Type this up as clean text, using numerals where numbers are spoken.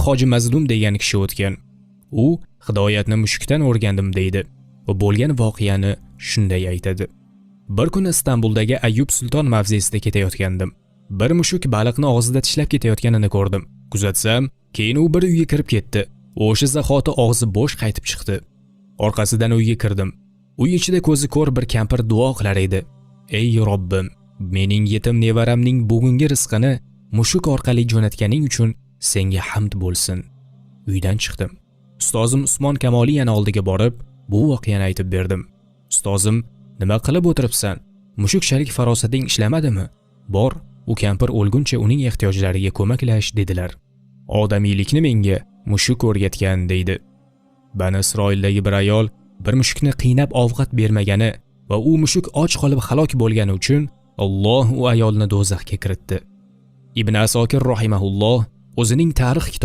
Hoji Mazlum degan kishi o'tgan. U hidoyatni mushukdan o'rgandim deydi va bo'lgan voqeani shunday aytadi. Bir kuni Istanbuldagi Ayyub Sulton mavzesida ketayotgandim. Bir mushuk baliqni og'zida tishlab ketayotganini ko'rdim. Kuzatsam, keyin u bir uyga kirib ketdi. O'sha zahoti og'zi bo'sh qaytib chiqdi. Orqasidan uyga kirdim. Uy ichida ko'zi ko'r bir kampir duo qilar edi. Ey Robbim, mening yetim nevaramning bugungi rizqini mushuk orqali jo'natganing uchun senga hamd bo'lsin. Uydan chiqdim. Ustozim Usmon Kamoliyani oldiga borib, bu voqeani aytib berdim. Ustozim, nima qilib o'tiribsan? Mushukchalik farosating ishlamadimi? Bor, u kampir o'lguncha uning ehtiyojlariga ko'maklash dedilar. Odamiylikni menga mushuk o'rgatgan deydi. Bani Isroildagi bir ayol bir mushukni qiynab ovqat bermagani va u mushuk och qolib halok bo'lgani uchun Alloh u ayolni do'zaxga kiritdi. Ibn Asokir rahimahulloh o'zining tarix kitobi